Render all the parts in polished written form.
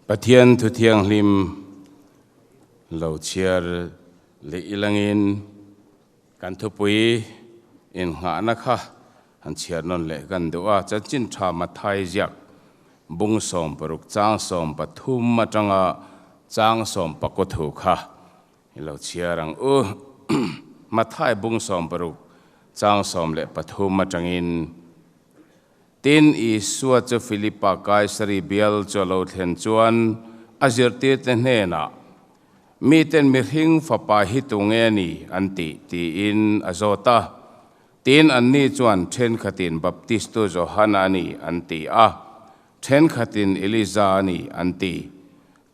Pathian thu thianghlim lo chhiar leh ilangin kan thupui innghahna kha han chhiar nawn leh kan duh a. Chanchin tha Mathai ziak bung 60 chang 13 atanga chang 19 thu kha i lo chhiar ang u. Mathai bung 60 chang 13 atangin Tin, Isua chu Filipa Kaisari bial chu a lo thlen chuan a zirtirte hnenah, Miten mihring fapa hi tu nge ni? an ti, tiin a zawt a. Tin, anni chuan, Thenkhatin Baptistu Johana a ni, an ti a. Thenkhatin Eliza a ni, an ti.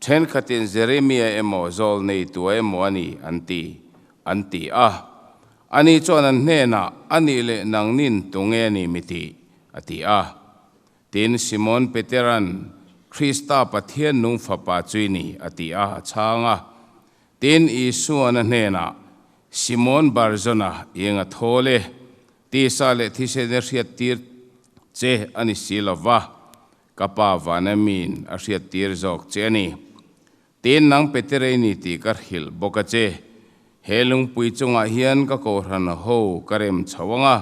Thenkhatin Jeremia emaw Zawlneitua emaw a ni, an ti, an ti a. Ani chuan an hnenah, A nih leh nangnin tu nge ni mi tih? a ti a. Tin, Simon Petera'n, Krista Pathian nung Fapa chu i ni, a ti a, a chhang a. Tin, Isua'n a hnenah, Simon Barjona, i eng a thawl e? Tisa leh thisen i hriattir che a ni si lo va, ka Pa vana miin a hriattir zawk che a ni. Tin, nang Peterei ni tih ka hrilh bawk a che. He lungpui chungah hian ka kohhran ho ka rem chho ang a,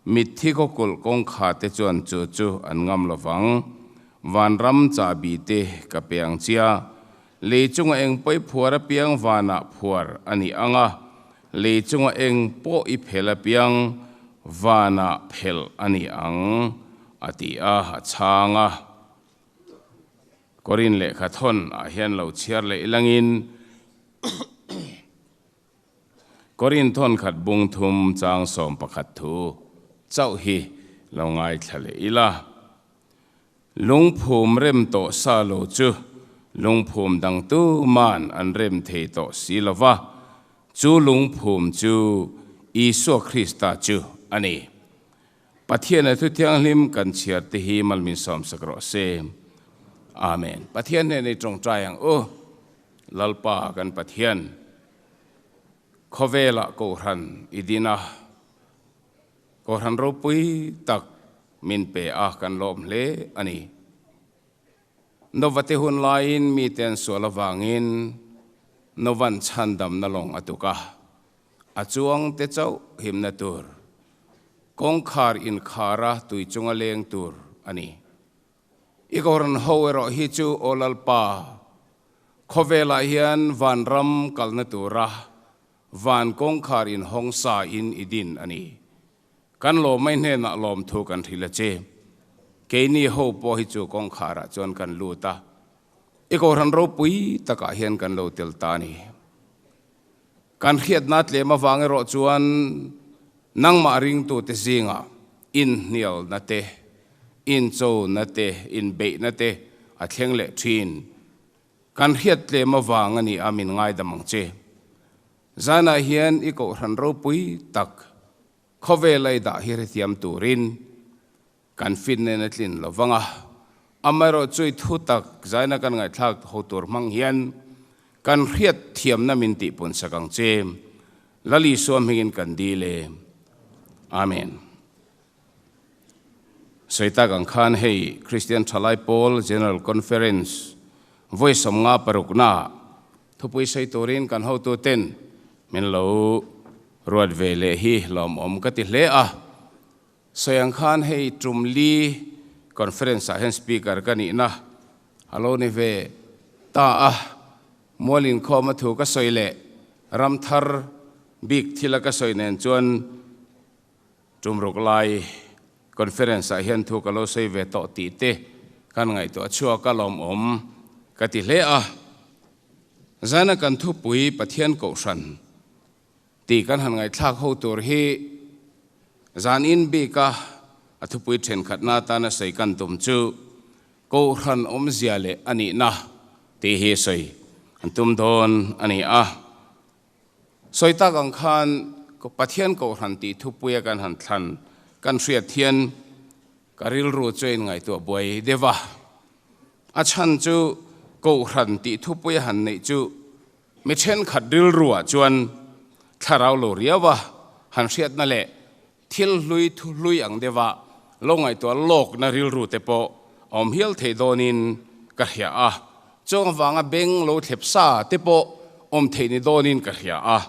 mitthi khawkulh kawngkha te chuan chu chu an ngam lo vang. Vanram chahbi te ka pe ang chia. Lei chunga eng pawh i phuar apiang vanah phuar a ni ang a, lei chunga eng pawh i phel apiang vanah phel a ni ang, a ti a, a chhang a. Korin lehkha thawn ah hian lo chhiar leh ilangin Korin thawn khat bung thum chang 11 thu chauh hi lo ngaithla leh ila. Lungphum rem tawh sa lo chu lungphum dang tuman an rem thei tawh si lo va, chu lungphum chu Isua Krista chu a ni. Pathian a thu thianghlim kan chhiar te hi malmin sawmsak rawh se. Amen. Pathian hnena i tawngtai ang u. Lalpa kan Pathian, khawvelah Kohhran i din a, Kohhran ropui tak min pe a, kan lawm hle a ni. Novate hun laiin mite an sual avangin Novan chhandamna lawng a tuk a. A chuang te chauh himna tur, kawngkhar inkhara tui chunga leng tur a ni. I Kohhran ho erawh hi chu Aw Lalpa, khawvelah hian vanram kalna tura van kawngkhar inhawng sa in i din a ni. Kan lawmai hnenah lawmthu kan hrilh a che. Keini ho pawh hi chu kawngkharah chuan kan lut a, i Kohhran ropui takah hian kan lo tel ta a ni. Kan hriatna tlem avang erawh chuan nangmah ringtute zingah inhnialna te, inchona te, inbeihna te a thleng leh thin. Kan hriat tlem avang a ni a, min ngaidam ang che. Zanah hian i kohhran ropui tak khawvela i dah hi hrethiam turin Kan fit nen a tlin lo vang a, amaherawh chu i thu tak zaina kan ngaihthlak ho tur hmang hian kan hriat thiamna min tihpun sak ang che. Lal Isua hmingin kan dil e. Amen. Sawi tak ang khan hei Kristian Thalai Pawl General Conference vawi 56 na thupui sawi turin kan hotuten min lo ruat ve leh hi lawmawm ka ti hle a. Sawi ang khan hei tum li conference ah hian speaker ka nihna a lo ni ve ta a, mual inkhawm a thu ka sawi leh ram thar bik thil a ka sawi nen chuan tum ruk lai conference ah hian thu ka lo sawi ve tawh tih te kan ngaihtuah chhuak a lawmawm ka ti hle a. Zana kan thupui Pathian Kohhran Tih kan han ngaihthlak ho tur hi zan in bika a thupui thenkhatna atana sawi kan tum chu Kohhran awmzia leh a nihna tih hi sawi an tum dawn a ni a. Sawi tak ang khan Pathian Kohhran tih thupuia kan han thlan kan hriat hian ka rilru chu a inngaihtuah buai deuh a. A chhan chu Kohhran tih thupuia han neih chu Mi thenkhat rilruah chuan thlarau lo riau a han hriatna leh thil hlui thu hlui ang deuha lo ngaihtuah lawkna rilru te pawh a awm hial thei dawnin ka hria a. Chung avanga beng lo thlep sa te pawh awm theih ni dawnin ka hria a.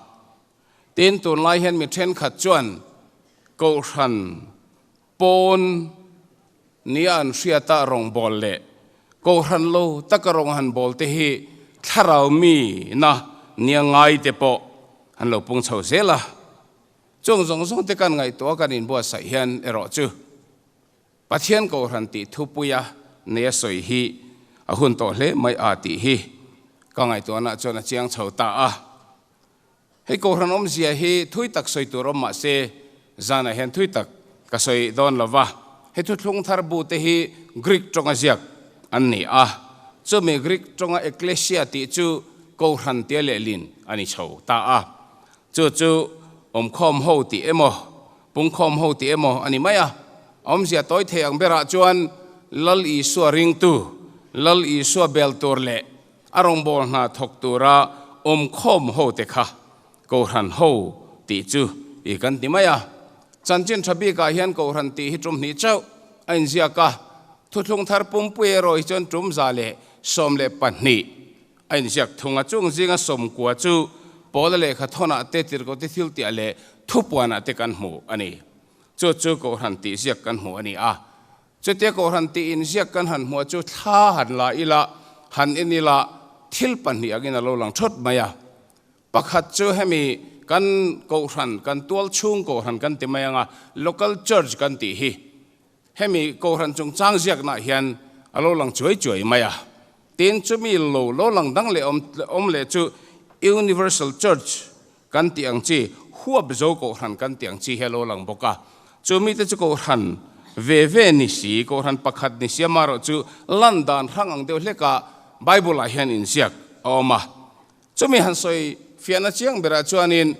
Tin, tunlai hian mi thenkhat chuan Kohhran pawn nia an hriata rawngbâwl leh Kohhran lo taka rawng han bâwl te hi thlarau mi na nia ngai te pawh an lo pung chho zel a. Chung zawng zawng te kan ngaihtuah kan inbuatsaih hian erawh chu Pathian Kohhran tih thupuia nei a sawi hi a hun tawh hle mai a tih hi ka ngaihtuahna chuan a chiang chho ta a. Hei Kohhran awmzia hi thui tak sawi tur awm mah se zanah hian thui tak ka sawi dawn lo va. Hei thuthlung thar bu te hi Greek tawnga ziak an ni a, chumi Greek tawnga ekklesia tih chu Kohhran tia lehlin a ni chho ta a. Chu chu awmkhawm ho tih emaw, pungkhawm ho tih emaw a ni mai a. Awmzia tawi thei ang berah chuan Lal Isua ringtu, Lal Isua bel tur leh a rawngbâwl hna thawk tura awmkhawm hote kha Kohhran ho tih chu i kan ti mai a. Chanchin tha bikah hian Kohhran tih hi tum hnih chauh a inziak a, Thuthlung thar pumpui erawh hi chuan tum 112 a inziak thung a. Chung zinga sawmkua chu Paula lehkha thawnah te, tirhkohte thiltiah leh thupuanah te kan hmu a ni. Chu chu Kohhran tih ziak kan hmu a ni a. Chutia Kohhran tih inziak kan han hmuh chu thla han la ila, han en ila, thil pahnih angin a lo lang thawt mai a. Pakhat chu hemi kan Kohhran, kan tual chhung Kohhran kan ti mai anga, Local Church kan tih hi, hemi Kohhran chungchang ziaknaah hian a lo lang chuai chuai mai a. Tin, chumi lo lo lang dang leh awm leh chu Universal Church kan tih ang chi, huap zo Kohhran kan tih ang chi hi a lo lang bawk a. Chu mite chu Kohhran ve ve ni si, Kohhran pakhat ni si amaherawh chu lan dan hrang ang deuh hlekah Bible-ah hian inziak a awm a. Chumi han sawi fiahna chiang berah chuanin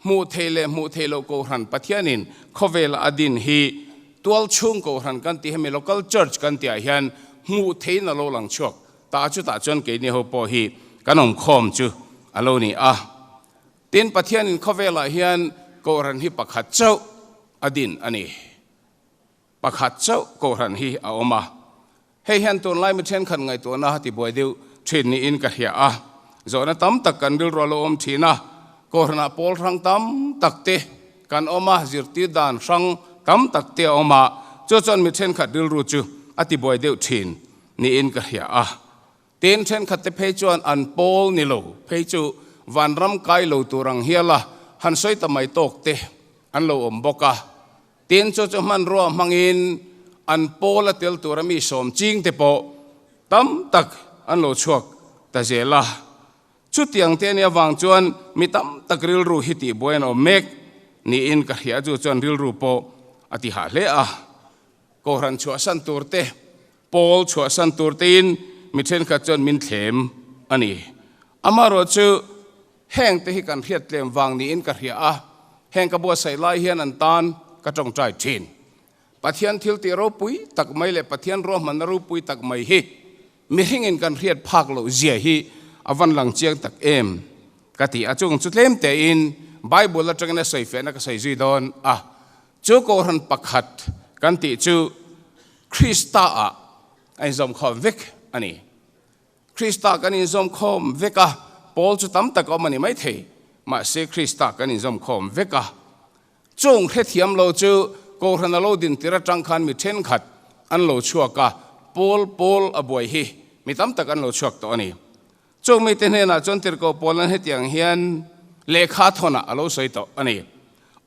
hmuh theih leh hmuh theih loh Kohhran Pathianin khawvela a din hi tualchhung Kohhran kan tih hemi Local Church kan tihah hian hmuh theihin a lo lang chhuak ta chutah chuan keini ho pawh hi kan awmkhawm chu a lo ni a. Tin, Pathianin khawvelah hian Kohhran hi pakhat chauh a din a ni. Pakhat chauh Kohhran hi a awm a. Hei hian tunlai mi thenkhat ngaihtuahna a tibuai deuh thin niin ka hria a. Zawhna tam tak kan rilru a lo awm thin a. Kohhranah pawl hrang tam tak te kan awm a, zirtir dan hrang tam tak te a awm a. Chu chuan mi thenkhat rilru chu a tibuai deuh thin niin ka hria a. Tin, thenkhat te phei chuan an pawl ni lo phei chu vanram kai lo tur ang hial a han sawi ta mai tawk te an lo awm bawk a. Tin, chu chu hmanrua hmangin an pawl a tel tura mi sawm ching te pawh tam tak an lo chhuak ta zel a. Chutiang te ania vang chuan mi tam tak rilru hi tihbuai an awm mek niin ka hria, chu chuan rilru pawh a ti hah hle a. Kohhran chhuahsan tur te, pawl chhuahsan tur tein mi thenkhat chuan min thlem a ni. Amaherawh chu heng te hi kan hriat tlem vang niin ka hria a, heng ka buatsaih lai hian an tan ka tawngtai thin. Pathian thil tih ropui tak mai leh Pathian ruahmanna ropui tak mai hi mihringin kan hriat phak loh zia hi a van lang chiang tak em ka ti a. Chung chu tlem tein Bible atangin a sawifiahna ka sawi zui dawn a. Chu Kohhran pakhat kan tih chu Krista-ah a inzawmkhawm vek a ni. Krista kan inzawmkhawm vek a, pawl chu tam tak a awm a ni maithei, mahse Krista kan inzawmkhawm vek a. Chung hrethiam lo chu Kohhran a lo din tir atang khan mi thenkhat an lo chhuak a, pawl pawl a buai hi mi tam tak an lo chhuak tawh a ni. Chung mite hnenah chuan tirhkoh Paulan hetiang hian lehkha thawnah a lo sawi tawh a ni,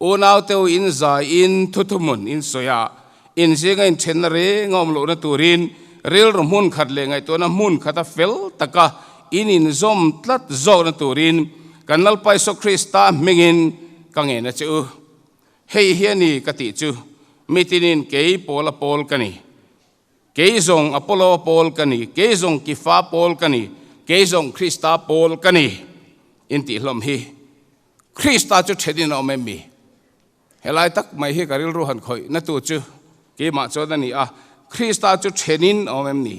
Unaute u in zaiin thuthumun in sawi a, in zinga inthenna reng a awm lohna turin rilru hmun khat leh ngaihtuahna hmun khata fel taka in inzawm tlat zawkna turin kan Lalpa Isua Krista hmingin ka ngen a che u. Hei hi a ni ka tih chu, mitinin kei Paula pawl ka ni. Kei zawng Apollo pawl ka ni, kei zawng Kifa pawl ka ni, kei zawng Krista pawl ka ni in tih hlawm hi. Krista chu thenin a awm em mi? Helai tak mai hi ka rilru han khawih na tu chu keimah chuan a ni a, Krista chu thenin a awm em ni?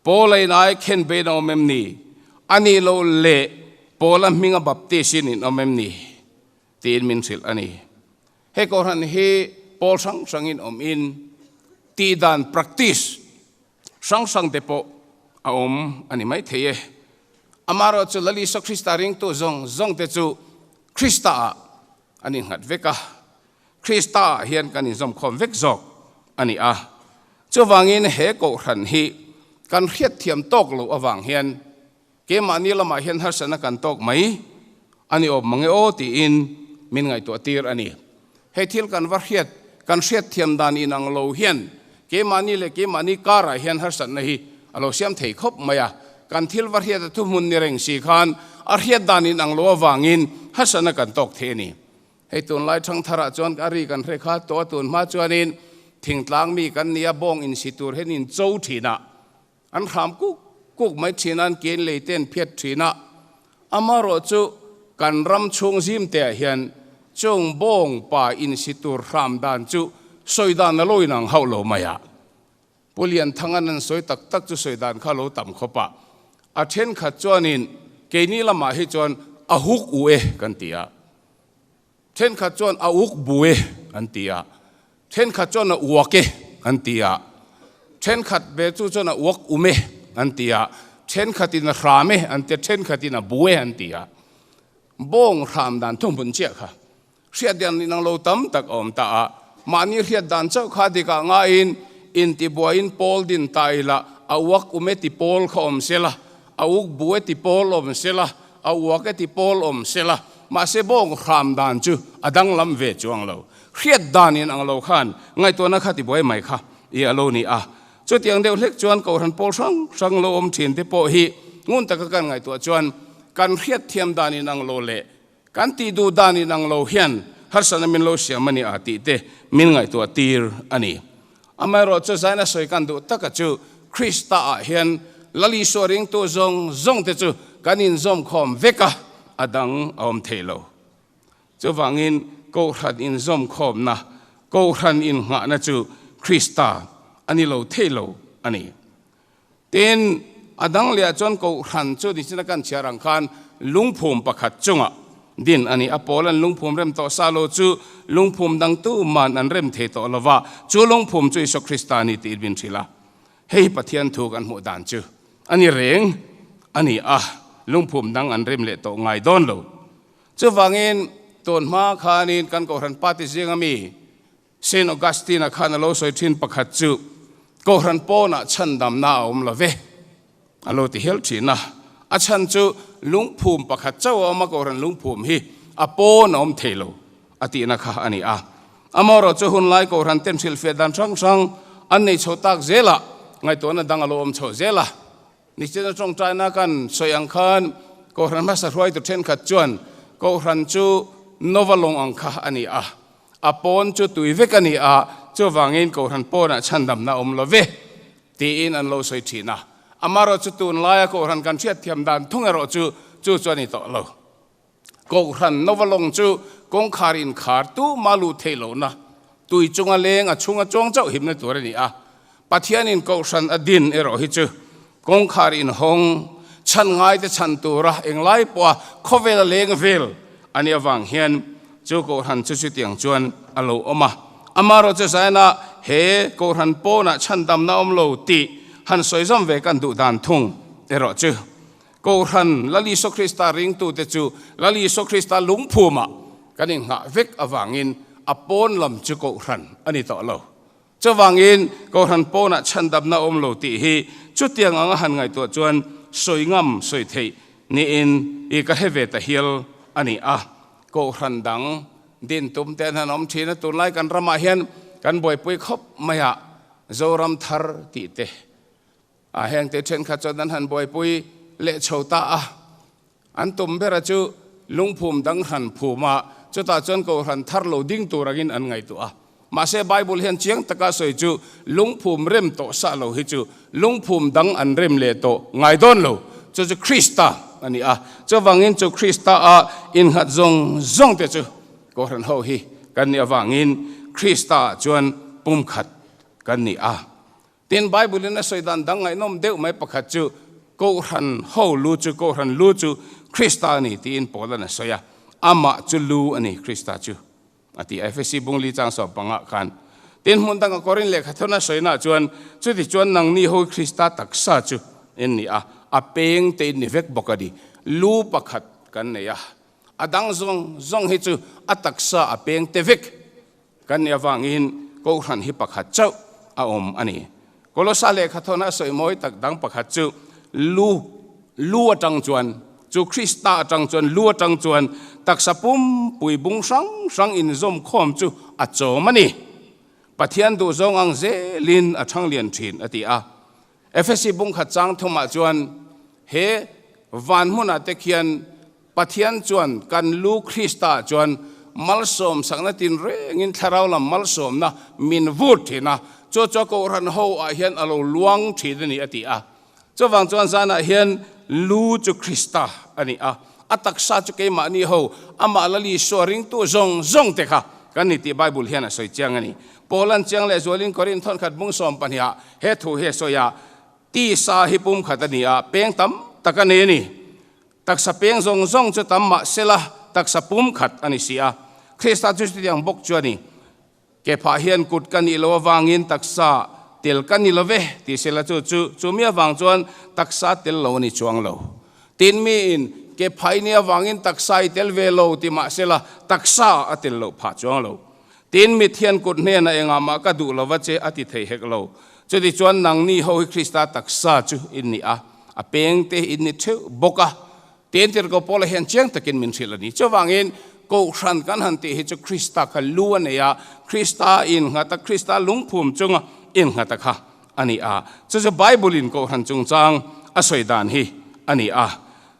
Paula in ai khen bein a awm em ni? A nih loh leh Paula hminga baptis in in awm em ni? Tiin min hrilh a ni. Hei Kohhran hi pawl hrang hrangin awm in tih dan practice hrang hrang te pawh a awm a ni maithei e. Amaherawhchu Lal Isua Krista ringtu zawng zawngte chu Kristaah an innghat vek a, Kristaah hian kan inzawmkhawm vek zawk a ni a. Chuvangin he kohhran hi kan hriatthiam tawk loh avang hian keimahni lamah hian harsatna kan tawk mai a ni awm mange aw tiin min ngaihtuah tir a ni. Hei thil kan va hriat, kan hriatthiam dan inang lo hian keimahni leh keimahni karah hian harsatna hi a lo siam thei khawp mai a. Kan thil va hriat a thuhmun ni reng si khan a hriat dan inang lo avangin harsatna kan tawk thei a ni. Hei tunlai thangtharah chuan a ri kan hre kha tawh a, tun hma chuanin thingtlang mi kan nia bawng insi tur hian in cho thin a, an hram kuk kuk mai thin a, an kein lei te an phiat thin a. Amaherawh chu kan ram chhung zim te ah hian chung bawng pa insi tur hram dan chu sawi dan a lo inang hauh lo mai a. Pu Lianthanga'n an sawi tak tak chu sawi dan kha lo tam khawp a, a thenkhat chuanin keini lamah hi chuan a huk u e kan ti a, thenkhat chuan a uk bu e an ti a, thenkhat chuan a uak e an ti a, thenkhat ve chu chuan a uak um e an ti a, thenkhatin a hram e an ti a, thenkhatin a bu e an ti a. Bawng hram dan thuhmun chiah kha Hriat dan inang lo tam tak a awm ta a, mahni hriat dan chauh kha dikah ngaiin intibuaiin pawl din ta ila, a uak um e ti pawl kha awm sela, a uk bu e ti pawl awm sela, a uak e ti pawl awm sela, mahse bawng hram dan chu a danglam ve chuang lo. Hriat dan inang lo khan ngaihtuahna kha tibuai mai kha i a lo ni a. Chutiang deuh hlek chuan Kohhran pawl hrang hrang lo awm thin te pawh hi ngun taka kan ngaihtuah chuan kan hriat thiam dan inang lo leh Kan tih duh dan inang lo hian harsatna min lo siam a ni a tih te min ngaihtuah tir a ni. Amaherawh chu zaina sawi kan duh taka chu Krista ah hian Lal Isua ringtu zawng zawng te chu kan inzawm khawm vek a, a dang a awm thei lo. Chuvangin Kohhran inzawm khawmna, Kohhran innghahna chu Krista a ni lo thei lo a ni. Tin, a dang lehah chuan Kohhran chu nichina kan chhiar ang khan lungphum pakhat chungah din a ni. A pawl an lungphum rem tawh sa lo chu lungphum dang tuman an rem thei tawh lo va, chu lungphum chu Isua Krista a ni tih min hrilh a. Hei hi Pathian thu kan hmuh dan chu a ni reng a ni a, lungphum dang an rem leh tawh ngai dawn lo. Chuvangin tun hma khanin kan Kohhran party zinga mi Saint Augustine-a khan a lo sawi thin pakhat chu, Kohhran pawnah chhandamna a awm lo ve, a lo ti hial thin a. A chhan chu lungphum pakhat chauh a awm a, Kohhran lungphum hi a pawn a awm thei lo a tihna kha a ni a. Amaherawh chu hunlai Kohhran ten hrilhfiah dan hrang hrang an nei chho tak zelah ngaihtuahna dang a lo awm chho zel a. Nichina tawngtaina kan sawi ang khan Kohhran hmasa hruaitu thenkhat chuan Kohhran chu Nova lawng ang kha a ni a, a pawn chu tui vek a ni a, chuvangin Kohhran pawnah chhandamna a awm lo ve tiin an lo sawi thin a. Amaherawh chu tunlaia Kohhran kan hriatthiam dan thung erawh chu chu chu a ni tawh lo. Kohhran Nova lawng chu kawngkhar inkhar tu mah luh theih lohna, tui chunga leng a chhunga chuang chauh himna tur a ni a. Pathianin Kohhran a din erawh hi chu kawngkhar inhawng, chhan ngaite chhan tura englai pawha khawvela leng vel a nih avang hian chu Kohhran chu chutiang chuan a lo awm a. Amaherawh chu zaina he Kohhran pawnah chhandamna awm lo tih han sawi zawm ve kan duh dan thung erawh chu Kohhran Lal Isua Krista ringtute chu Lal Isua Krista lungphumah kan inghah vek avangin a pawn lam chu Kohhran a ni tawh lo. Chuvangin Kohhran pawnah chhandamna a awm lo tih hi chutiang anga han ngaihtuah chuan sawi ngam sawi theih niin i ka hre ve ta hial a ni a. Kohhran dang din tum te an han awm thin a, tunlai kan ramah hian kan buaipui khawp mai a, Zoram thar tih te A hengte thenkhat chuan an han buaipui leh chho ta a, an tum bera chu lungphum dang hran phum a, chutah chuan kohhran thar lo ding tur angin an ngaihtuah a. Mahse Bible hian chiang taka sawi chu lungphum rem tawh sah lo hi chu lungphum dang an rem leh tawh ngai dawn lo, chu chu Krista a ni a. Chuvangin chu Krista a innghat zawng zawng te chu kohhran ho hi kan nih avangin Krista ah chuan pumkhat kan ni a. Tin, Bible-in a sawi dan dang ngaihnawm deuh mai pakhat chu, Kohhran ho lu chu, Kohhran lu chu Krista a ni tiin Paula'n a sawi a, Amah chu lu a ni, Krista chu, a ti a, Efesi bung li chang sawm pangah khan. Tin, hmun danga Korin lehkha thawna sawinaah chuan, Chutichuan nangni ho Krista taksa chu in ni a, a peng te in ni vek bawk a ni. Lu pakhat kan nei a, a dang zawng zawng hi chu a taksa a peng te vek kan nih avangin Kohhran hi pakhat chauh a awm a ni. Kolosa lehkha thawna a sawi mawi tak dang pakhat chu lu, lu atang chuan, chu Krista atang chuan, lu atang chuan taksa pumpui bung hrang hrang inzawm khawm chu a chawm a ni. Pathian duhzawng ang zelin a chhang lian thin, a ti a. Efesi bungkhat chang thumah chuan he van hmunah te khian Pathian chuan kan lu Krista chuan malsawm sakna tinrengin thlarau lam malsawmna min vur thin a, chu chu a kohhran ho ah hian a lo luang thin a ni a ti a. Chuvang chuan zanah hian lu chu Krista a ni a, a taksa chu keimahni ho amah Lal Isua ringtu zawng zawng te kha kan ni tih Bible hian a sawi chiang a ni. Paulan chiang leh zualin Korinth thawnkhat bung 12 ah he thu hi a sawi a, Tisa hi pumkhat a ni a, peng tam tak a nei a ni. Taksa peng zawng zawng chu tam mah sela taksa pumkhat a ni si a. Krista chu chutiang bawk chu a ni. Ke phah hian kut ka nih loh avangin taksa tel ka ni lo ve ti sela chu chu chumi avang chuan taksa tel lo a ni chuang lo. Tin miin ke phah i nih avangin taksa i tel ve lo ti mah sela taksa a tel loh phah chuang lo. Tin mit hian kut hnenah engah mah ka duh lova che a ti thei hek lo. Chutichuan nangni ho hi Krista taksa chu in ni a, a peng te in ni theuh bawk a. Tin Tirhkoh Paula hian chiang takin min hrilh a ni. Chuvangin Kohhran kan han tih hi chu Krista kha lu a nei a, Krista innghat a, Krista lungphum chunga innghat a kha a ni a. Chu chu Bible in Kohhran chungchang a sawi dan hi a ni a.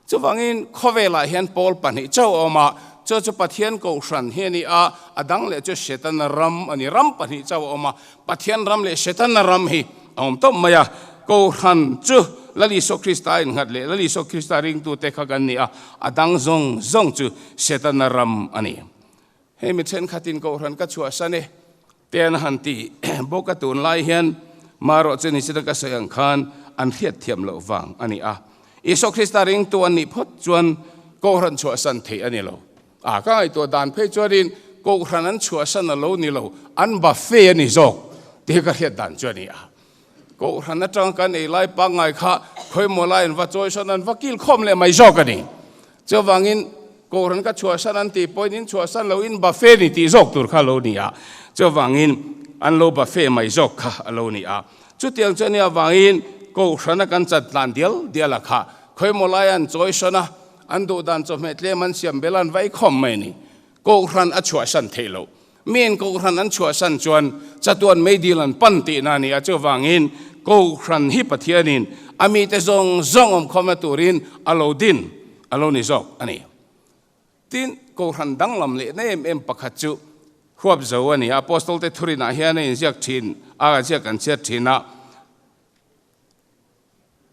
Chuvangin khawvelah hian pawl pahnih chauh a awm a, chu chu Pathian Kohhran hi a ni a, a dang leh chu Setana ram a ni. Ram pahnih chauh a awm a, Pathian ram leh Setana ram hi a awm tawp mai a. Kohhran chu Lal Isua Krista a innghat leh Lal Isua Krista ringtute kha kan ni a, a dang zawng zawng chu Setana ram a ni. Hei mi thenkhatin Kohhran ka chhuahsan e te an han ti bawk a, tunlai hian marawh chu nichina ka sawi ang khan an hriatthiam loh vang a ni a. Isua Krista ringtu an nih phawt chuan Kohhran chhuahsan theih a ni lo. A ka ngaihtuah dan phei chuanin Kohhran an chhuahsan a lo ni lo, an buffet a ni zawk tih hi ka hriat dan chu a ni a. Kohhran atanga kan ei lai pangngai kha khawimaw lai an va chawisawn an va kil khawm leh mai zawk a ni. Chuvangin Kohhran ka chhuahsan an tih pawhin in chhuahsan lo in buffet ni tih zawk tur kha a lo ni a. Chuvangin an lo buffet mai zawk kha a lo ni a. Chutiang chu a nih avangin Kohhrana kan chat tlan dial dial a kha khawimaw lai an chawisawn a, an duh dan chawhmeh tlem an siam bel an vai khawm mai a ni. Kohhran a chhuahsan theih loh. Miin Kohhran an chhuahsan chuan chatuan meidil an pan tihna a ni a, chuvangin Kohhran hi Pathianin a mite zawng zawng awmkhawmna turin a lo din a lo ni zawk a ni. Tin, Kohhran danglam lehna em em pakhat chu huap zo a ni a, Apostolte thurinah hian a inziak thin a, ziak an chhiat thin a,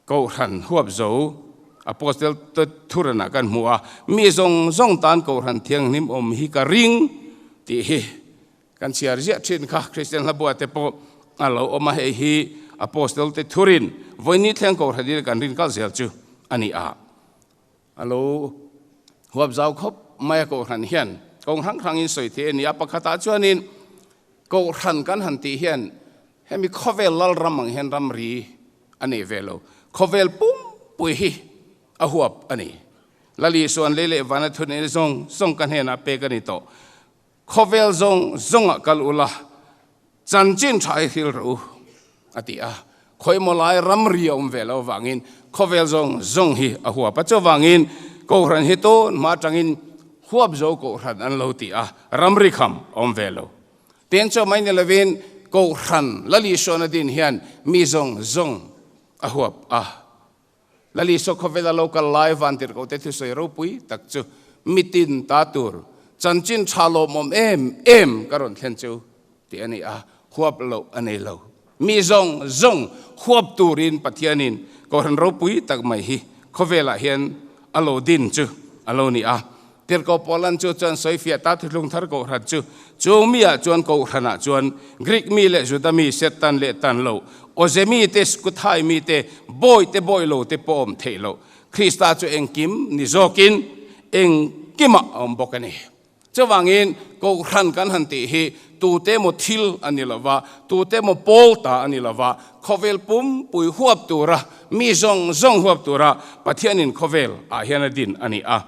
Kohhran huap zo Apostle te thuranah kan hmu a, mi zawng zawng tan Kohhran thianghlim awm hi ka ring tih hi kan chhiar ziah thin kha Kristian hlabua te pawh a lo awm a, hei hi Apostle te thurin vawiini thleng Kohhran in kan rin kal zel chu a ni a. A lo huap zau khawp mai a Kohhran hian kawng hrang hrangin sawi theih a ni a, pakhatah chuanin Kohhran kan han tih hian hemi khawvel lalram ang hian ramri a nei ve lo, khawvel pumpui hi a huap a ni. Lali Isuan lei leh vana thuneihna zawng zawng ka hnenah pek a ni tawh. Khawvel zawng zawngah kal ula, chanchin tha hi hril rawh u, a ti a. Khawimaw lai ramri a awm ve lo avangin khawvel zawng zawng hi a huap a. Chuvangin Kohhran hi tun hma atangin huap zo Kohhran an lo ti a, ramri kham a awm ve lo. Tin chu mai ni lovin Kohhran Lal Isuana din hian mi zawng zawng a huap a. Lal Isua khawvela lo kal lai vantirhkohte thusawi ropui tak chu mitin ta tur chanchin tha lawmawm em em ka rawn thlen chu tih a ni a, huap loh a nei lo. Mi zawng zawng huap turin Pathianin Kohhran ropui tak mai hi khawvelah hian a lo din chu a lo ni a. Tirhkoh Paulan chu chuan sawifiah ta thuthlung thar Kohhran chu chung miah chuan Kohhranah chuan Greek mi leh Juda mi, Setan leh tan lo, Awze mite, Skuthai mite, bawi te bawi lo te pawh awm theih loh. Krista chu engkim ni zawkin engkimah a awm bawk a ni. Chuvangin Kohhran kan han tih hi tute emaw thil a ni lova, tute emaw pawl ta a ni lova, khawvel pumpui huap tura, mi zawng zawng huap tura Pathianin khawvel ah hian a din a ni a.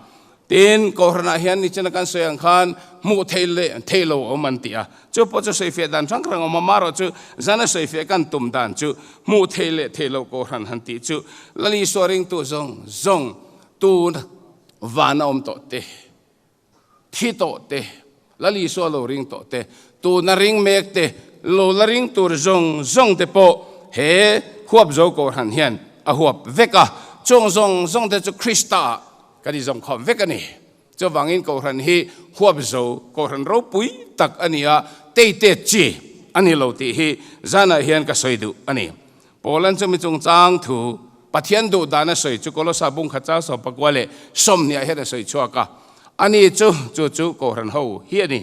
Tin, Kohhranah hian nichina kan sawi ang khan hmuh theih leh theih lo a awm an ti a. Chu pawh chu sawifiah dan hrang hrang a awm a, marawh chu zana sawifiah kan tum dan chu hmuh theih leh theih loh Kohhran han tih chu Lal Isua ringtu zawng zawng tun van a awm tawh te, thi tawh te, Lal Isua lo ring tawh te, tuna ring mek te, lo la ring tur zawng zawng te pawh he huap zo Kohhran hian a huap vek a. Chung zawng zawng te chu Krista ah kan inzawm khawm vek a ni. Chuvangin Kohhran hi huap zo Kohhran ropui tak a ni a, teitet chi a ni lo tih hi zanah hian ka sawi duh a ni. Paulan chu mi chungchang thu Pathian duh dan a sawi chu Kolosa bung khat chang 19 leh 20 ah hian a sawi chhuak a. Ani chu chu chu Kohhran ho hi a ni.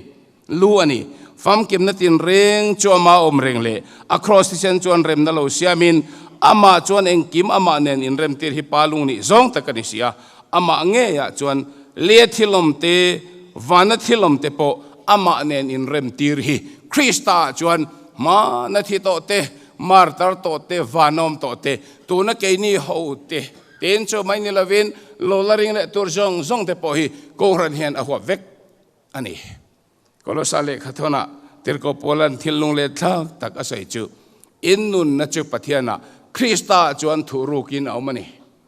Lu a ni. Famkimna tinreng chu ama awm reng leh a kraws thisen chuan remna lo siamin amah chuan engkim amah nen inremtir hi pa lung nih zawng tak a ni si a. Amah ngeiah chuan le thilawm te, vana thilawm te pawh amah nen inremtir hi Krista ah chuan hmana thi tawh te, Martar tawh te, vanawm tawh te, tuna keini ho te, tin chu mai ni lovin lo la ring leh tur zawng zawng te pawh hi Kohhran hian a huap vek a ni. Kolosa lehkhathawnah Tirhkoh Paula'n thil lung leh thlak tak a sawi chu, In nunna chu Pathianah, Kristaah chuan thuh rukin a awm a ni,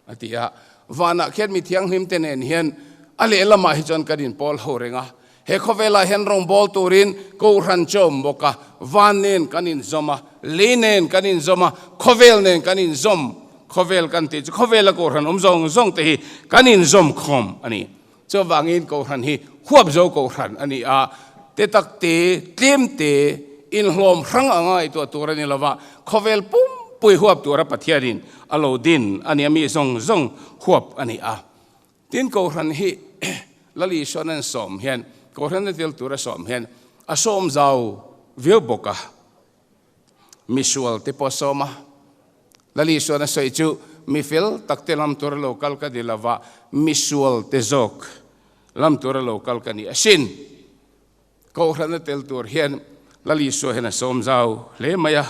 a ti a. Vanah khian mi thianghlim te nen hian a lehlamah hi chuan kan inpawl ho reng a. He khawvelah hian rawngbâwl turin Kohhran chu a awm bawk a, van nen kan inzawm a, lei nen kan inzawm a, khawvel nen kan inzawm, khawvel kan tih chu khawvela Kohhran awm zawng zawng te hi kan inzawm khawm a ni. Chuvangin Kohhran hi huap zo Kohhran a ni a, te tak te, tlem te, inhlawm hrang a ngaihtuah tur a ni lo va, khawvel pumpui huap tura Pathianin a lo din a ni a, mi zawng zawng huap a ni a. Tin, Kohhran hi Lal Isuan an sawm hian, Kohhran a tel tura sawm hian a sawm zau viau bawk a, misual te pawh a sawm a. Lal Isuan a sawi chu, Mi fel tak te lam tura lo kal ka ni lo va, misual te zawk lam tura lo kal ka ni asin. Kohhran a tel tur hian Lal Isua hian a sawm zau hle mai a.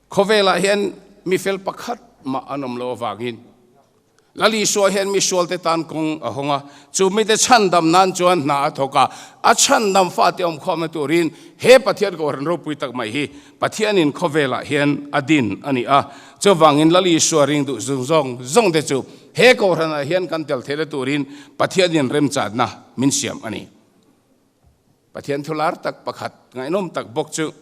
Khawvelah hian mi fel pakhat mah an awm loh avangin Lal Isua hian mi sualte tan kawng a hawng a, chu mite chhandam nan chuan hna a thawk a, a chhandam fate awmkhawmna turin he Pathian Kohhran ropui tak mai hi Pathianin khawvelah hian a din a ni a. Chuvangin Lal Isua ring duh zung zawng zawngte chu he Kohhranah hian kan tel theihna turin Pathianin remchanna min siam a ni. Pathian thu lar tak pakhat ngaihnawm tak bawk chu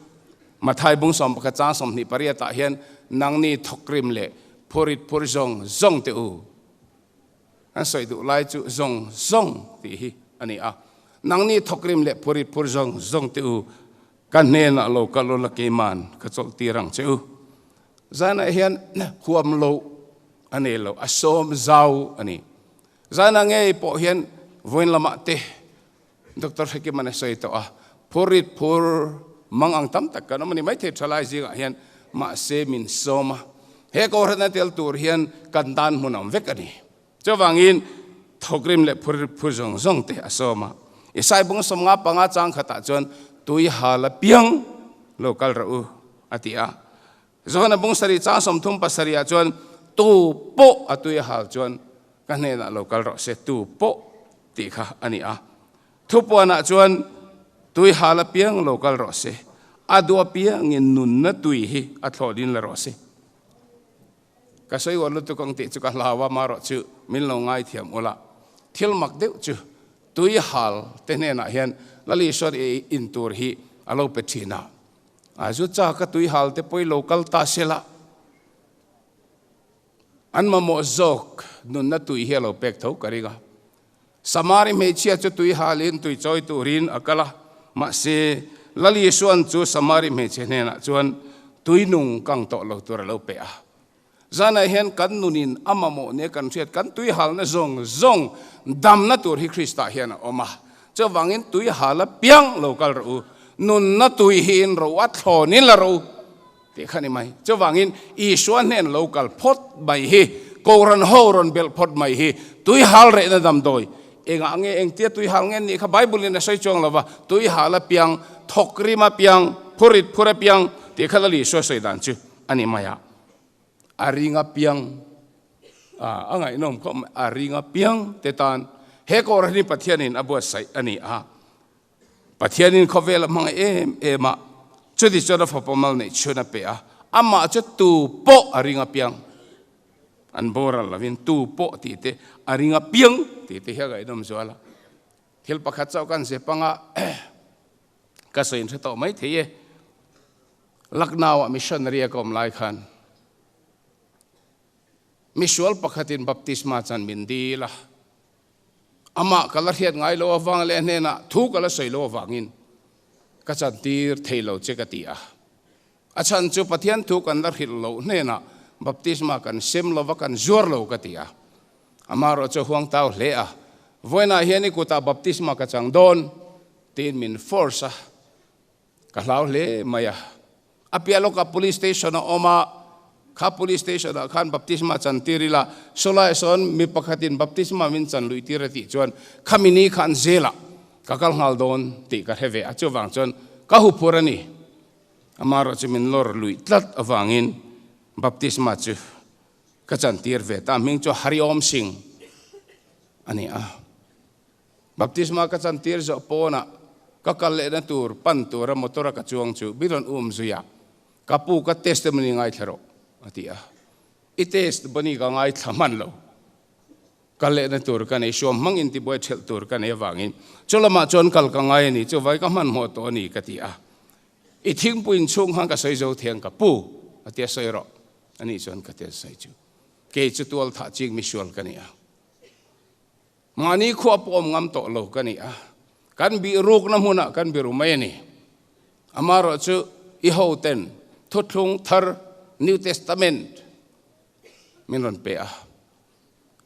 Mathai bung 11 chang 28 ah hian nangni thawkrim leh phurit phur zawng zawng te u an sawi duh lai chu zawng zawng tih hi a ni a. Nangni thawkrim leh phurit phur zawng zawng te u ka hnenah lo kal ula keiman ka chawlh tir ang che u. Zanah hian huam loh a nei lo, a sawm zau a ni. Zanah ngei pawh hian vawiin lamah te Doctor Hrekiman a sawi tawh a, phurrit phur mang ang tam tak kan awm a ni maithei thalai zingah hian mahse min sawm a, he Kohhran a tel tur hian kan dan hmun a awm vek a ni. Chuvangin thawkrim leh phurrit phur zawng zawng te a sawm a, Isai bung 55 chang khatah chuan tui hal a piang lo kal rawh u a ti a. Johana bung sarih chang 37 ah chuan tu pawh a tui a hal chuan ka hnenah lo kal rawh se tu pawh tih kha a ni a. Thupuanah chuan tui hal apiang lo kal rawh se, a duh apiangin nunna tui hi a thlawh din la rawh se. Ka sawi uar lutuk ang tih chu ka hlau a, marawh chu min lo ngaithiam ula. Thil mak deuh chu tui hal te hnenah hian Lal Isua in tur hi a lo pe thin a. A zu chak a tui hal te pawh i lo kal ta se la. An mamawh zawk nunna tui hi a lo pek tho ka ring a. Samari hmeichhia chu tui halin tui chawi turin a kal a, mahse Lal Isuan chu Samari hmeichhe hnenah chuan tui nung kang tawh lo tur a lo pe a. Zanah hian kan nunin a mamawh nia kan hriat kan tui halna zawng zawng damna tur hi Krista hian a awm a. Chuvangin tui hal apiang lo kal rawh u, nunna tui hi in ro a thlawnin la rawh u. Tih kha ni mai. Chuvangin Isua hnen lo kal phawt mai hi, Kohhran ho rawn belh phawt mai hi, tui hal rehna damdawi Engah nge engtia tui hal nge nih kha Bible in a sawi chuang lo va, tui hal a piang, thawk rim a piang, phurit phur a piang tih kha Lal Isua sawi dan chu a ni mai a. A ring a piang, a ngaihnawm khawp mai, a ring a piang te tan he kawr hi Pathianin a buatsaih a ni a. Pathianin khawvel a hmangaih em em a, chuti chuan a fapa mal neih chhun a pe a, amah chu tu pawh a ring apiang, an boral lovin tu pawh tih te a ring apiang tih te hi a ngaihnawm zual a. Thil pakhat chauh kan zep anga ka sawi in hre tawh mai thei e. Lucknow ah missionary a ka awm lai khan misual pakhatin baptisma chan min dil a. Amah ka la hriat ngai lo avang leh a hnenah thu ka la sawi lo avangin ka chantir thei lo che ka ti a. A chhan chu Pathian thu kan la hrilh loh hnenah baptisma kan sem lo va, kan zuar lo ka ti a. Amaherawh chu huang tau hle a, Vawiinah hian i kutah baptisma ka chang dawn tiin min force a. Ka hlau hle mai a. A piah lawkah police station a awm a, kha police station ah khan baptisma chan tir ila, sawlai sawn mi pakhatin baptisma min chan luih tir a tih chuan khami ni khan zelah ka kal nghal dawn tih ka hre ve a, chuvang chuan ka huphur a ni. Amaherawh chu min lawr luih tlat avangin baptisma chu ka chan tir ve ta, hming chu Hariom Singh a ni a. Baptisma ka chantir zawh pawnah ka kal lehna tur pan tura motor-a ka chuang chu mi rawn um zui a, Ka pu ka testimony ngaithla rawh a ti a. I testimony ka ngaithla hman lo. Kal lehna tur ka nei, suam hmang intibuai thelh tur ka nei avangin chu lamah chuan kal ka ngai a ni, chuvai ka hmanhmawh tawh a ni ka ti a. I thingpui inchhung khan ka sawi zo thiang ka pu a ti a, sawi rawh a nih chuan ka ti a sawi chu. Kei chu tual thah ching misual ka ni a. Mahni khua pawh awm ngam tawh lo ka ni a, kan bih rukna hmunah kan biru mai a ni. Amaherawh chu i hoten Thuthlung Thar, New Testament, min rawn pe a.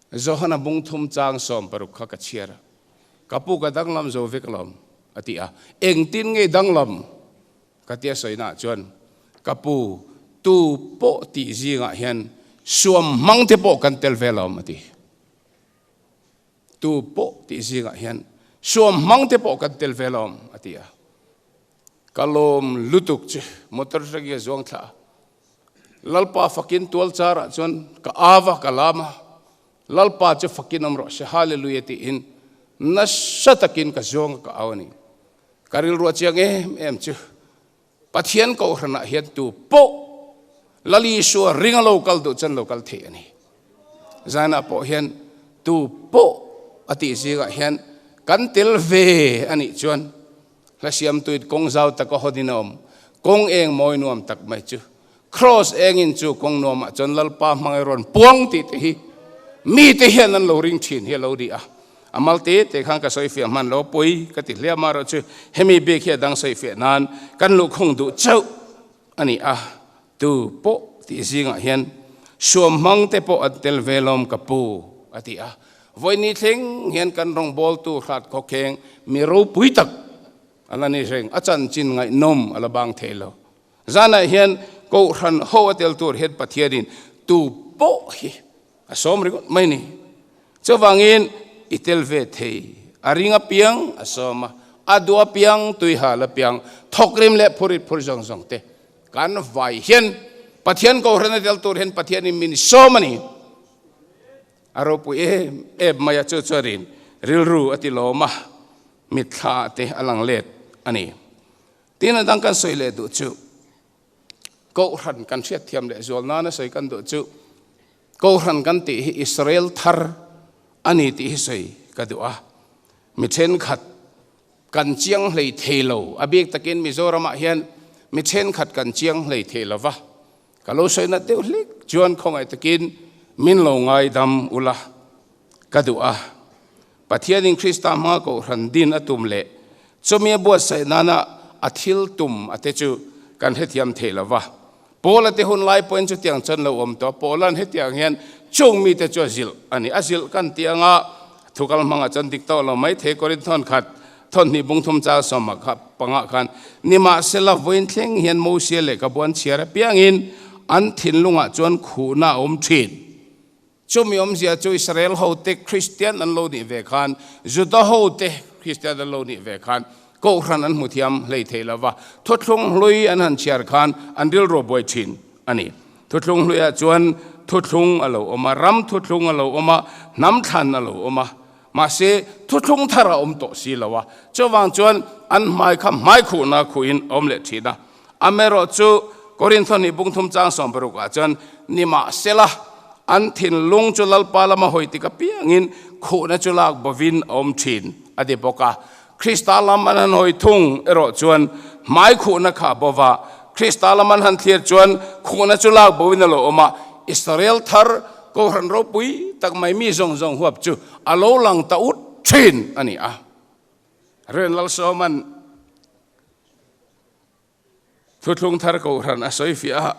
Johana bung thum chang 60 kha ka chhiar a, Ka pu ka danglam zo vek alawm, a ti a. Engtin nge danglam? Ka tia sawinaah chuan, Ka pu, tu pawh tih zingah hian suam hmang te pawh kan tel ve alawm, a ti. Tu pawh tih zingah hian suam hmang te pawh kan tel ve lawm a ti a. Ka lawm lutuk chu motor atangin a zuang thla a. Lalpa fakin tual charah chuan ka av a, ka lam a. Lalpa chu fakin awm rawh se, Hallelujah tiin nasa takin ka zuang a, ka au a ni. Ka rilru a chiang em em chu Pathian kohhranah hian tu pawh Lal Isua ringa lo kal duh chuan lo kal theih a ni. Zanah pawh hian tu pawh a tih zingah hian kan tel ve a nih chuan hla siamtuin kawng zau taka hawnin a awm. Kawng eng mawi nuam tak mai chu Kraws engin chu kawng nuamah chuan Lalpa hmangaih rawn puang tih te hi mite hian an lo ring thin hi a lo ni a. A mal te te khan ka sawi fiah hman lo pawi ka ti hle a, amaherawh chu hemi bik hi a dang sawi fiah nan kan luhkhung duh chauh a ni a, tu pawh tih zingah hian suam hmang te pawh an tel ve lawm ka pu a ti a, vawiini thleng hian kan rawngbawltu hrat khawkheng mi ropui tak a la ni reng, a chanchin ngaihnawm a la bang thei lo. Zanah hian Kohhran ho a tel tur hian Pathianin tu pawh hi a sawm ringawt mai ni. Chuvangin i tel ve thei. A ring apiang a sawm a, a duh apiang, tui hal apiang, thawkrim leh phurit phur zawng zawng te kan vai hian Pathian Kohhran a tel tur hian Pathianin min sawm a ni. A ropui em em mai a, chu chuanin rilru a ti lawm a, mitthla te a lang let a ni. Tin a dang kan sawi leh duh chu Kohhran kan hriatthiam leh zual nana sawi kan duh chu Kohhran kan tih hi Israel thar a ni tih hi sawi ka duh a. Mi thenkhat kan chiang hlei thei lo, a bik takin Mizoramah hian mi thenkhat kan chiang hlei thei lo va. Ka lo sawi nat deuh hlik chuan khawngaih takin min lo ngaidam ula ka duh a. Pathianin Krista hmanga Kohhran din a tum leh chumi a buatsaih nana a thil tum a te chu kan hrethiam thei lo va. Paula te hun lai pawhin chutiang chuan lo awm tawh a, Paula'n hetiang hian chung mite chu a zilh a ni. A zilh kan tih anga thu kal hmangah chuan dik tawh lo mai thei Korinth thawn khat thawn hnih bung thum chal sawma kha pangah khan, Nimahsela vawiin thleng hian Mosia lehkhabu an chhiar apiangin an thinlungah chuan khuhna a awm thin. Chumi awmzia chu Israel hote Kristian an lo nih ve khan, Juda hote Kristian an lo nih ve khan Kohhran an hmu thiam hlei thei lo va, thuthlung hlui an han chhiar khan an rilru buai thin a ni. Thuthlung hluiah chuan thuthlung a lo awm a, ram thuthlung a lo awm a, hnam thlan a lo awm a, mahse thuthlung thar a awm tawh si lo a, chuvang chuan an hmai kha hmai khuhna khuhin a awm leh thin a. Amaherawhchu, Korinth nih bungthum chang 60 ah chuan nimahsela an thinlung chu Lalpa lama hawi tik apiangin khuhna chu lak bovin a awm thin a ti bawk a. Krista lam an han hawi thung erawh chuan hmai khuhna kha a bova, Krista lam an han thlir chuan khuhna chu lak bovin a lo awm a. Israel thar Kohhran ropui tak mai mi zawng zawng huap chu a lo lang ta ut thin a ni a. Ren Lalsawma'n Thuthlung thar Kohhran a sawi fiah a,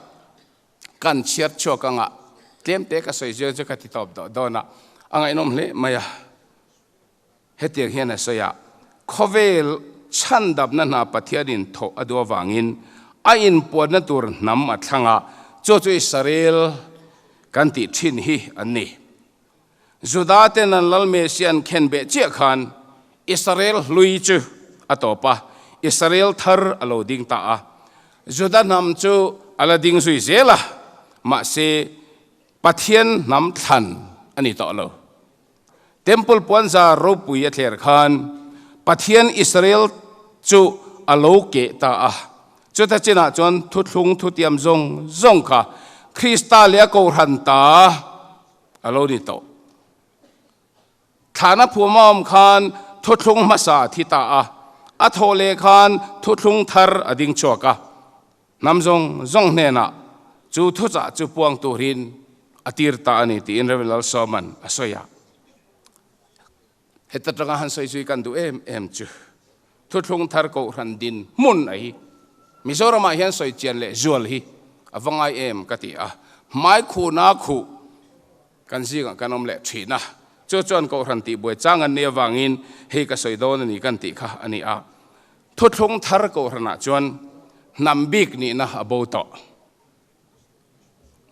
kan chhiat chhuak anga tlemte ka sawi zir chu ka ti tawp dawh dawn a, a ngaihnawm hle mai a. Hetiang hian a sawi a, Khawvel chhandamna hna Pathianin thawh a duh avangin a inpuanna tur hnam a thlang a, chu chu Israel kan tih thin hi an ni. Juda ten an Lal Messiah an khen beh chiah khan Israel hlui chu a tawp a, Israel thar a lo ding ta a. Juda hnam chu a la ding zui zel a, mahse Pathian hnam thlan a ni tawh lo. Temple puanzar ropui a thler khan Pathian Israel chu a lo keh ta a. Chuta chinah chuan thuthlung thutiam zawng zawng kha Krista leh a Kohhran ta a lo ni tawh. Thlana phum a awm khan thuthlung hmasa a thi ta a, a thawh leh khan thuthlung thar a ding chhuak a. Hnam zawng zawng hnenah chu thuchah chu puang turin a tir ta a ni tiin Rev. Lalsawma'n a sawi a. Heta tanga han sawi zui kan duh em em chu thuthlung thar Kohhran din hmun a hi Mizoramah hian sawi chian leh zual hi a va ngai em ka ti a, hmai khuhna khuh kan zingah kan awm leh thin a, chu chuan Kohhran tihbuai chang an nih avangin hei ka sawi dawn a ni kan tih kha a ni a. Thuthlung thar Kohhranah chuan hnam bik nihna a bo tawh.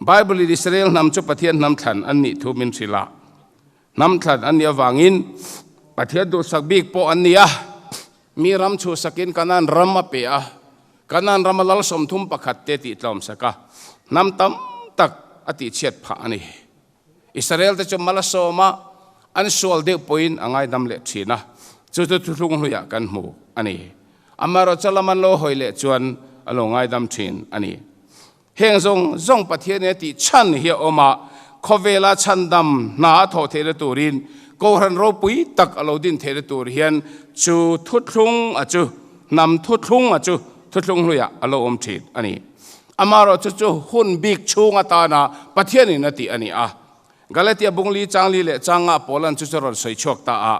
Bible-in Israel hnam chu Pathian hnam thlan an nih thu min hrilh a. Hnam thlan an nih avangin Pathian duhsak bik pawh an ni a. Mi ram chhuhsakin Kanaan ram a pe a. Kanaan rama lal 31 te tihtlawmsak a, hnam tam tak a tihchhiat phah a ni. Israel te chu mal a sawm a, an sual deuh pawhin a ngaidam leh thin a, chu chu thuthlung hluiah kan hmu a ni. Amaherawhchu lam an lo hawi leh chuan a lo ngaidam thin a ni. Heng zawng zawng Pathian in a tih chhan hi a awm a, khawvela chhandam hna a thawh theihna turin Kohhran ropui tak a lo din theihna tur hian chu thuthlung a chu hnam thuthlung a chu thuthlung hluiah a lo awm thin a ni. Amaherawhchu chu hun bik chhung atana Pathianin a tih a ni a. Galatia bungli changli leh changa Paulan chu chu rawn sawi chhuak ta a.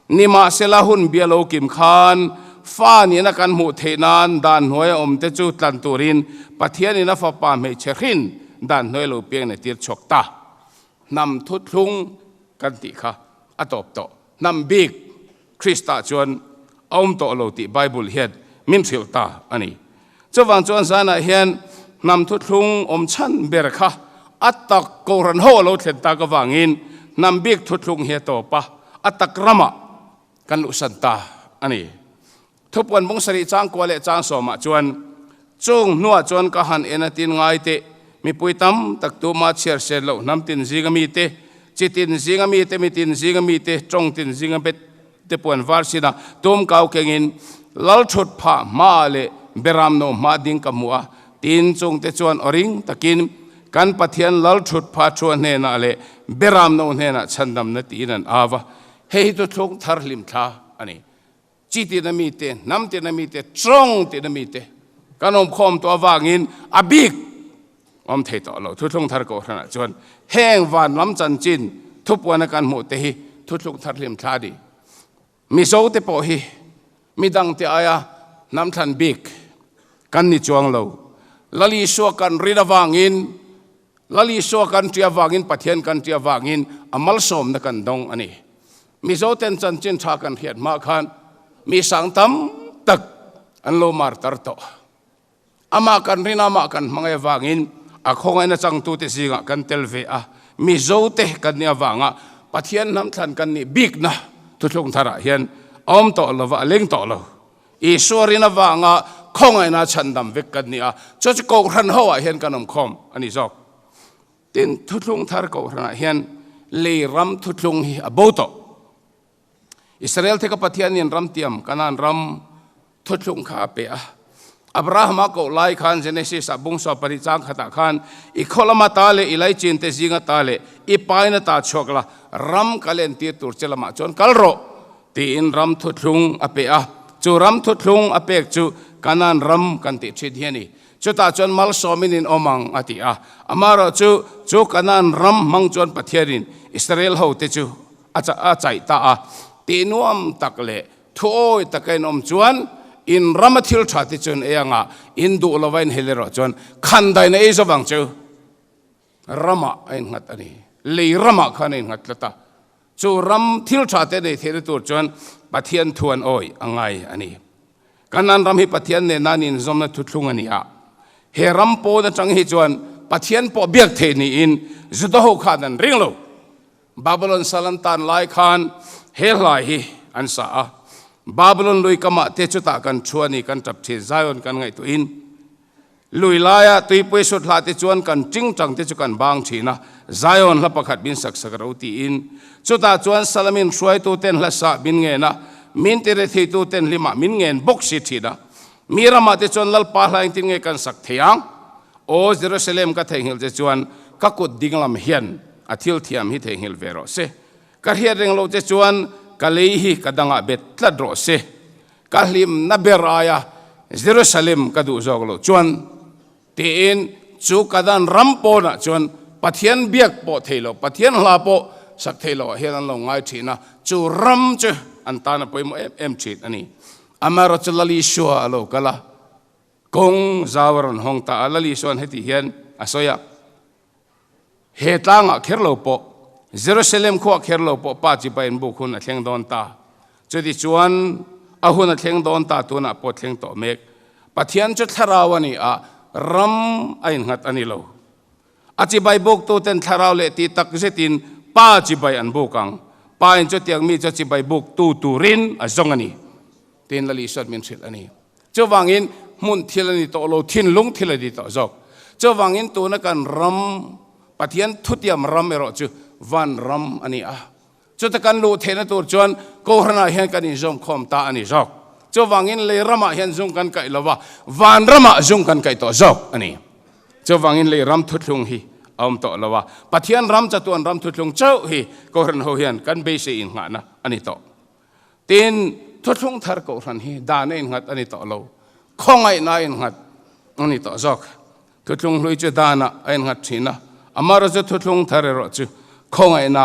Nimahsela hun bia lo kim khan fa nihna kan hmuh theih nan dan hnuaia awmte chu tlan turin Pathianin a fapa hmeichhe hrin dan hnuai lo piang nei tir chhuak ta. Hnam thuthlung kan tih kha a tawp tawh. Hnam bik Krista chuan a awm tawh lo tih Bible hian min hrilh ta a ni. Chuvang chuan zanah hian hnam thuthlung awm chhan ber kha a tak Kohhran ho a lo thlen tak avangin hnam bik thuthlung hi a tawp a, a tak ramah kan luhsan ta a ni. Thupuan bung sarih chang kua leh chang sawmah chuan chung hnuah chuan ka han en a tin ngai teh, mipui tam tak tuma chhiar sen loh hnam tin zinga mite, chi tin zinga mite, mi tin zinga mite, tawng tin zinga te puan var sinah tum kau kengin lal thut phah hmaah leh beram no hma ding ka hmu a, tin chungte chuan aw ring takin kan Pathian lal thut phah thua hnenah leh beram no hnenah chhandamna tiin an au a, hei hi chu thlung thar hlim thla a ni. Chi tina mite, hnam tina mite, tawng tina mite kan awm khawm tawh avangin a bik awm thei tawh lo. Thuthlung thar Kohhranah chuan heng van lam chanchin thupuana kan hmuh te hi thuthlung thar hlim thla a ni. Mizo te pawh hi midang te aia hnam thlan bik kan ni chuang lo. Lal Isua kan rin avangin, Lal Isua kan ṭi avangin, Pathian kan ṭi avangin a malsawmna kan dawng a ni. Mizoten chanchin ṭha kan hriat hma khan mi sang tam tak an lo mar tar tawh. Amah kan rin, amah kan hmangaih avangin a khawngaihna changtute zingah kan tel ve a. Mizote kan nih avanga Pathian hnam thlan kan nih bikna thuthlung tharah hian a awm tawh lo va, a leng tawh lo. Isua rin avanga khawngaihna chhandam vek kan ni a, chu chu Kohhran ho ah hian kan awm khawm a ni zawk. Tin, thuthlung thar Kohhranah hian lei ram thuthlung hi a bo tawh. Israel te ka Pathianin ram tiam Kanaan ram thuthlung kha a pe a. Abrahama koh lai khan Genesis ah bung 12 chang khatah khan i khaw lama ta leh i laichin te zinga ta leh i paina ta chhuak la ram ka lentir tur che lamah chuan kal rawh tiin ram thuthlung a pe a. Chu ram thuthlung a pek chu Kanaan ram kan tih thin hi a ni. Chutah chuan malsawmin in awm ang a ti a. Amaherawhchu chu Kanaan ram hmang chuan Pathianin Israel hote chu a chaih ta a. Tih nuam tak leh Thuawi taka in awm chuan in rama thil tha te chuan ei anga in duh lova in hel erawh chuan khandaina ei zawk ang chu ramah a innghat a ni. Lei ramah khan a innghat tlat a. Chu ram thil tha te nei theihna tur chuan Pathian thu an awi a ngai a ni. Kanan ram hi Pathian nena an inzawmna thuthlung a ni a. He ram pawn atang hi chuan Pathian pawh biak theih niin Juda ho khan an ring lo. Babylon sal an tan lai khan he hlai hi an sa a, Babylon lui kamah te chutah kan thu a ni kan tap thin, Zion kan ngaihtuahin lui laia tuipui sut hlah te chuan kan tingtang te chu kan bang thin a, Zion hla pakhat min sak sak ro tiin chutah chuan Salamin hruaitu ten hla sah min ngen a, min ti retheitu ten hlimah min ngen bawk si thin a, mi ramah te chuan Lalpa hla engtin nge kan sak thei ang? Aw Jerusalem ka theihnghilh che chuan ka kut dinglam hian A thil thiam hi theihnghilh ve rawh se. Ka hriat reng loh che chuan ka lei hi ka dangah bet tlat rawh se. Ka hlimna ber aia Jerusalem ka duh zawk loh chuan tiin chu ka dan ram pawnah chuan Pathian biak pawh thei lo, Pathian hla pawh sak thei loh ah hian an lo ngai thin a, chu ram chu an tan a pawimawh em em thin a ni. Amaherawhchu chu Lal Isua a lo kal a, kawng zau a rawn hawng ta a, Lal Isua'n heti hian a sawi a, He tlangah kher lo pawh, Jerusalem khuah kher lo pawh Pa chipa in buk hun a thleng dawn ta. Chutichuan, a hun a thleng dawn ta tunah pawh thleng tawh mek. Pathian chu thlarau a ni a, ram a innghat a ni lo. A chibai buktuten thlarau leh tih tak zetin Pa chibai an buk ang. Pa in chutiang mi chu chibai buktu turin a zawng a ni. Tiin Lal Isuan min hrilh a ni. Chuvangin hmun thil a ni tawh lo, thinlung thil a ni tawh zawk. Chuvangin tuna kan ram, Pathian thutiam ram erawh chu van ram a ni a. Chuta kan luh theihna tur chuan Kohhranah hian kan inzawm khawm ta a ni zawk. Chuvangin lei ramah hian zung kan kaih lo va, van ramah zung kan kaih tawh zawk a ni. Chuvangin lei ram thuthlung hi a awm tawh lo a, Pathian ram chatuan ram thuthlung chauh hi Kohhran ho hian kan beisei innghahna a ni tawh. Tin, thuthlung thar kohhran hi dan a innghat a ni tawh lo, khawngaihna a innghat a ni tawh zawk. Thuthlung hlui chu danah a innghat thin a, amaherawh chu thuthlung thar erawh chu khawngaihna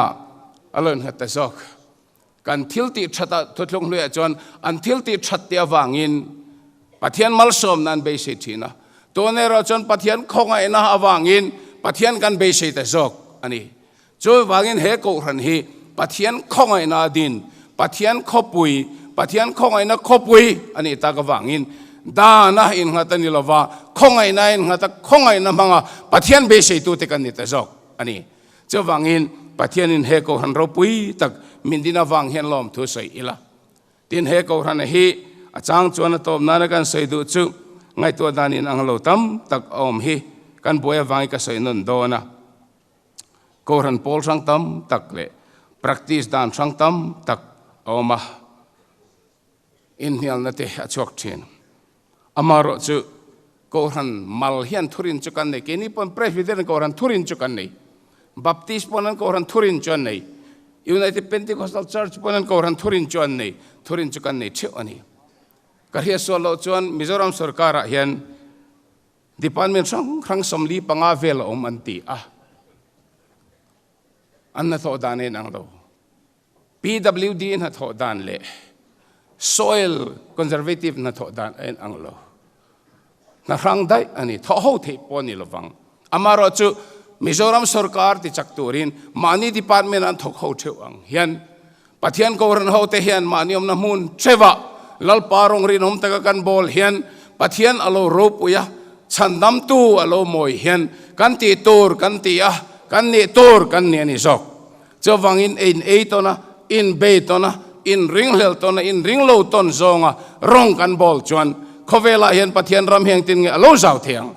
a lo innghat ta zawk. Kan thil tih thatah thuthlung hluiah chuan an thil tih that te avangin Pathian malsawmna an beisei thin a, tun erawh chuan Pathian khawngaihna avangin Pathian kan beisei ta zawk a ni. Chuvangin he kohhran hi Pathian khawngaihna a din, Pathian khawpui, Pathian khawngaihna khawpui a nih tak avangin dana innghat a ni lova, khawngaihna a innghat a, khawngaihna hmanga Pathian beiseitute kan ni ta zawk a ni. Chuvangin Pathianin he kohhran ropui tak min din avang hian lawmthu sawi ila. Tin, he kohhrana hi a chang chuan a tawp nana kan sawi duh chu ngaihtuah dan inang lo tam tak a awm hi kan buai avangin ka sawi nawn dawn a. Kohhran pawl hrang tam tak leh practice dan hrang tam tak a awm a, inhnialna te a chhuak thin. Amaherawh chu Kohhran mal hian thurin chu kan nei, keini pawn Presbyterian Kohhran thurin chu kan nei, Baptist pawn an Kohhran thurin chu an nei, United Pentecostal Church pawn an Kohhran thurin chu an nei, thurin chu kan nei theuh a ni. Ka hriatsual loh chuan Mizoram sorkarah hian Department hrang hrang 45 vel a awm an ti a, an hnathawh dan a inang lo. PWD hnathawh dan leh Soil Conservative hnathawh dan a inang lo. Hna hrang daih a ni, thawh ho theih pawh a ni lovang. Amaherawhchu Mizoram sorkar ti chak turin mahni department an thawk ho theuh ang hian Pathian Kohhran hote hian mahni awmna hmun theuhah Lalpa rawng rinawm taka kan bawl hian Pathian a lo ropui a, chhandamtu a lo mawi hian kan tih tur kan ti a. Kan nih tur kan ni a ni zawk. Chuvangin in ei tawn a, in bei tawn a, in ringhlel tawn a, in ringlo tawn zawnga rawng kan bawl chuan khawvelah hian Pathian ram hi engtin nge a lo zau thei ang?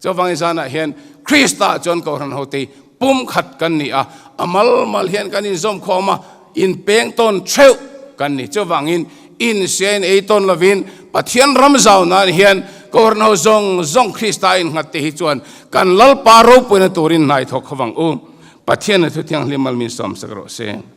Chuvangin zanah hian Krista chuan Kohhran hote pumkhat kan ni a, a mal mal hian kan inzawm khawm a, inpeng tawn theuh kan ni. Chuvangin insiain ei tawn lovin Pathian ram zau nan hian Kohhran ho zawng zawng Krista innghat te hi chuan kan Lalpa ropuina turin hnai thawk kho vang u. Pathian a thu thianghlim mal min sawmsak rawh se.